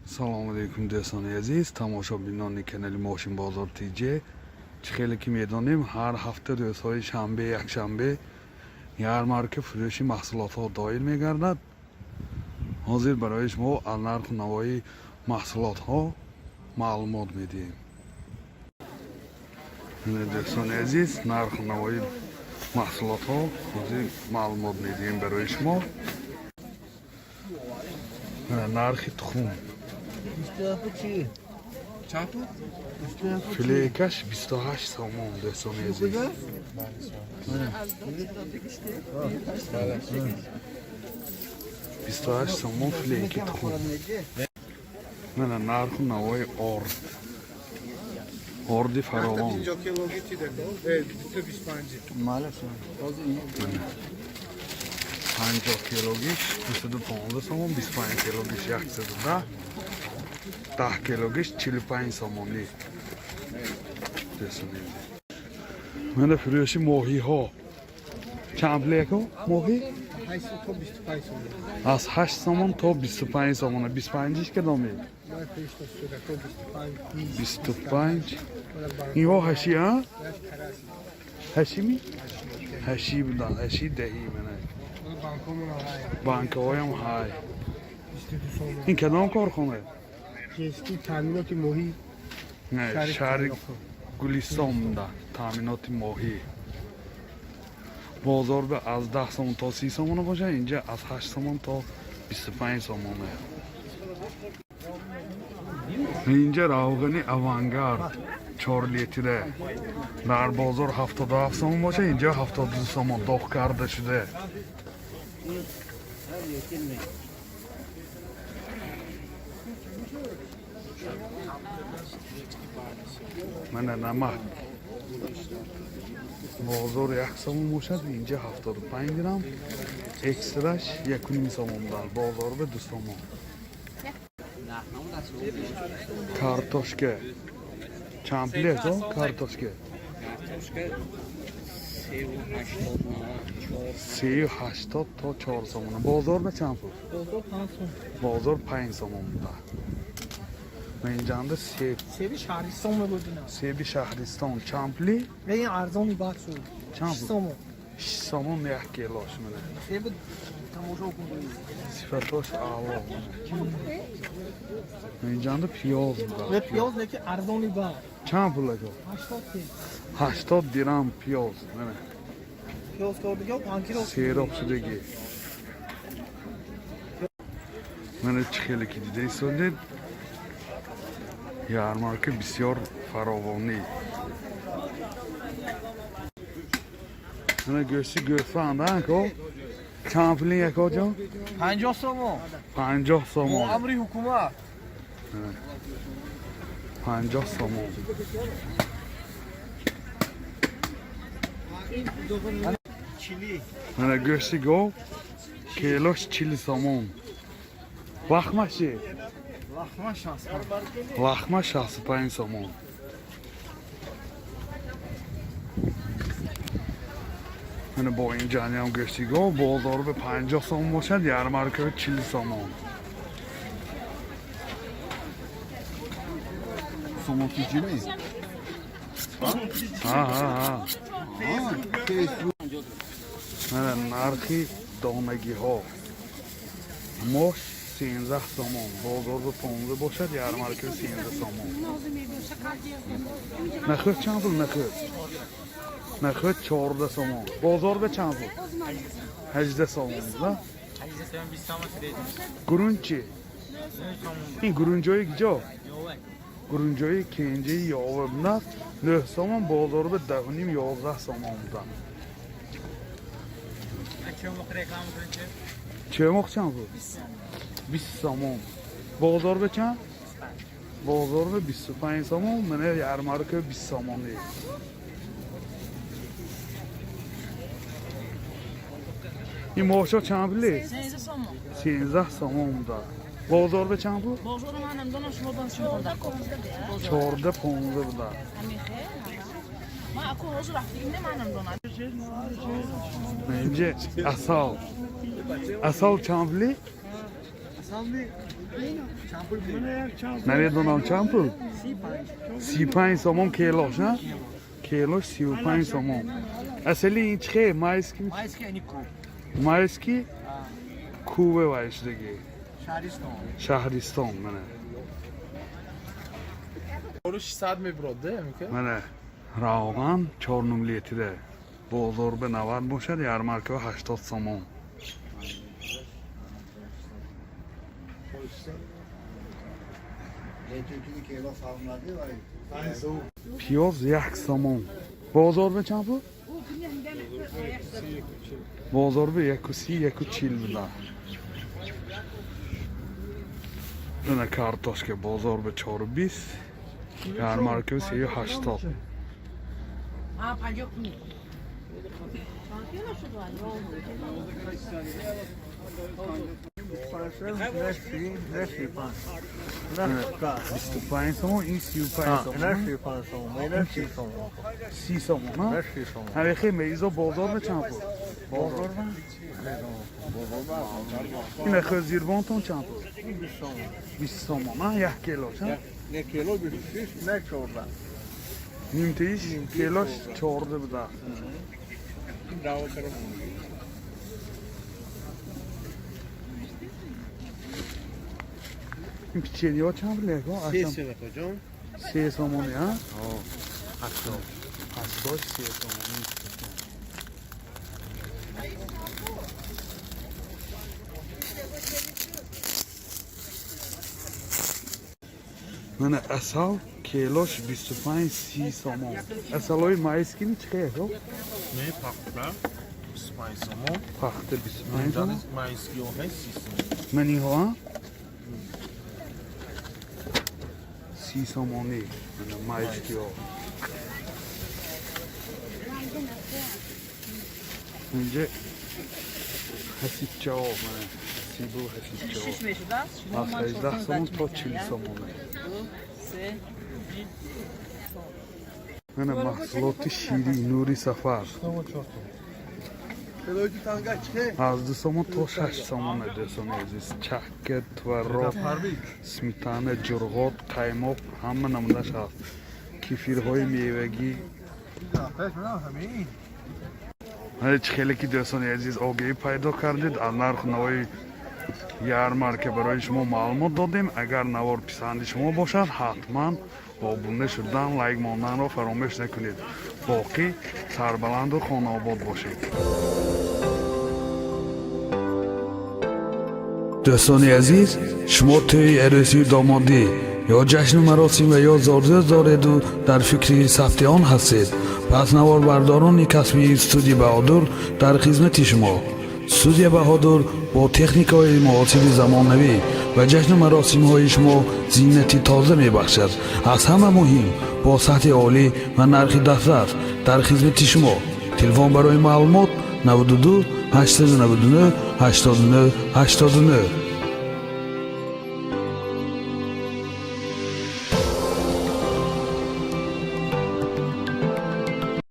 Салому алейкум, дӯстони азиз, тамошобинони канали Мошинбозор ТЖ. Чӣ хеле ки медонем, ҳар ҳафта рӯзҳои шанбе, якшанбе ярмарка фурӯши маҳсулотҳо доир мегардад. Ҳозир барои шумо аз нарху навои маҳсулотҳо маълумот медиҳем. Дӯстони азиз, нарху навои маҳсулотҳо ҳозир маълумот медиҳем барои шумо. Нархи тухм. Филейкаш 28 сомон, дӯстони азиз. 28 сомон филейки тухм. Мана нарху навои орд. Орди фаровон. 50 килогиш 215 сомон, 25 килогиш 110, 10 килогиш 45 сомонӣ. Дӯстони азиз. Мана фурӯши моҳиҳо. Чанд пул яко моҳӣ? Аз 8 сомон то 25 сомона. 25иш кадоме? 25. Инҳо ҳаши, а? Ҳашими? Ҳаши будан, ҳаши даҳӣ мана. Банкаҳоям ҳай. Ин кадом корхона? Таъминоти моҳӣ. Не, шаҳри Гулистон буда, таъминоти моҳӣ. Бозор ба аз 10 сомон то 30 сомона бошад, инҷа аз 8 сомон то 25 сомона. Инҷа равғани Авангард 4 литре дар бозор 77 сомон бошад, инҷа 72 сомон, доғ карда шуда. Мана намак. Бозор 1 сомон бошад, инҷа 75 грамм, экстраш 1,5 сомон дар бозор ба 2 сомон. Картошка. Чанд пул аст картошка? 3,80 то 4 сомона. Бозор ба чанд пул? Бозор 5 сомон буда. Инҷанда себ. Себи шаҳристон мебудина. Себи шаҳристон чанд пули? Ин арзони бад шуд. Чанд пул? Сомон. 6 сомон 1 килош мана. Себи тамошо кун. Сифатош аъло. Инҷанда пиёз буда. Пиёз леки арзони бад. Чанд пул ака? 80 сент. 80 дирам пиёз. Мана. Пиёз кордига 5 кило. Сероб шудагӣ. Мана чӣ хеле ки дида истодед, ярмарка бисёр фаровонӣ. Мана гӯшти гӯсфанд, ако? Чанд пулин, якоҷон? 50 сомон. 50 сомон. Амри ҳукумат. 50 сомон. Мана гӯшти гов килош 40 сомон. Лахмаши? Лахма 65. Лахма 65 сомон. Мана бо ин ҷаниам гӯшти гов бозор ба 50 сомон бошад, ярмарка 40 сомон. Сомон тиҷи ми? Ҳа, ҳа, ҳа. Мана нархи донагиҳо. Мош 13 сомон, бозор ба 15 бошад, ярмарка 13 сомон. Нахӯд чанд пул нахӯд? Нахӯд 14 сомон. Бозор ба чанд пул? 18 сомон, да? Гурунҷ чи? Ин гурунҷои киҷо? Гурунҷои кенҷаи ёва буда 9 сомон, бозор ба 10,5, 11 сомон буда. Чӯмоқ чанд пул? 20 сомон. Бозор ба чанд? Бозор ба 25 сомон, мана ярмарка 20 сомонӣ. Ин мошо чанд пуле? 13 сомон. 13 сомон буда. Бозор ба чанд пул? Бозору ман намедонам, шумо бан шумо. 14, 15 буда. Ман аку ҳозир рафтигим, не, ман намедонам. Инҷа асал. Асал чанд пули? Намедонам чанд пул? 35 сомон килош, а? Килош 35 сомон. Асали ин чихе? Майский? Майский ани ку. Майский? Куве вайшдагӣ. Шаҳристон. Шаҳристон, мана. 600 меброд, да, мика? Мана равған 4,5 литре. Бозор ба 90 бошад, ярмарка 80 сомон. Пиёз 1 сомон. Бозор ба чанд пул? Бозор ба 1,30, 1,40 буда. Мана картошка бозор ба 4,20, ярмарка 3,80. А, 50 кун. 25 сомон, ин 35 сомон. 30 сомон, а? Ҳамихи меизо бозор ба чанд пул? Бозор ба? Ин ахи зирбонтон чанд пул? 20 сомон, а? Як килош, а? Нимтаиш килош 14 буда. Ин печеньеҳо чанд пул яко? 3 сомонӣ, а? 80 3 сомонӣ. Мана асал килош 25-30 сомон. Асалои майский чӣ яко? Не, пахта. 25 сомон. Пахта 25 сомон. Майский оҳай 30 сомон. Ман инҳо, а? 30 сомонӣ. Мана майскиҳо. Инҷа ҳасибчаҳо, мана ҳасибу ҳасибчаҳо. 6 мешудааст. Шумо Аз ман 18 сомон то 40 сомонӣ. 3 Мана маҳсулоти ширӣ Нури Сафар. Аз 2 сомон то 6 сомон, дӯстони азиз. Чакка, творог, сметана, ҷурғот, қаймоқ ҳама намудаш ҳаст. Кефирҳои мевагӣ. Ҳеҷ хеле ки дӯстони азиз огаҳӣ пайдо кардед, аз нарху навои ярмарка барои шумо маълумот додем. Агар навор писанди шумо бошад, ҳатман обуна шудан, лайк монданро фаромӯш накунед. Боқӣ сарбаланду хонаобод бошед. Дӯстони азиз, шумо тӯи арӯсию домодӣ ё ҷашну маросим ва ё зорзӯз дореду дар фикри сабти он ҳастед, пас наворбардорони касбии студия Баҳодур дар хизмати шумо. Студия Баҳодур бо техникаҳои муосири замонавӣ ва ҷашну маросимҳои шумо зинати тоза мебахшад. Аз ҳама муҳим, бо сатҳи олӣ ва нархи дастрас дар хизмати шумо. Телефон барои маълумот 92 899 89 89.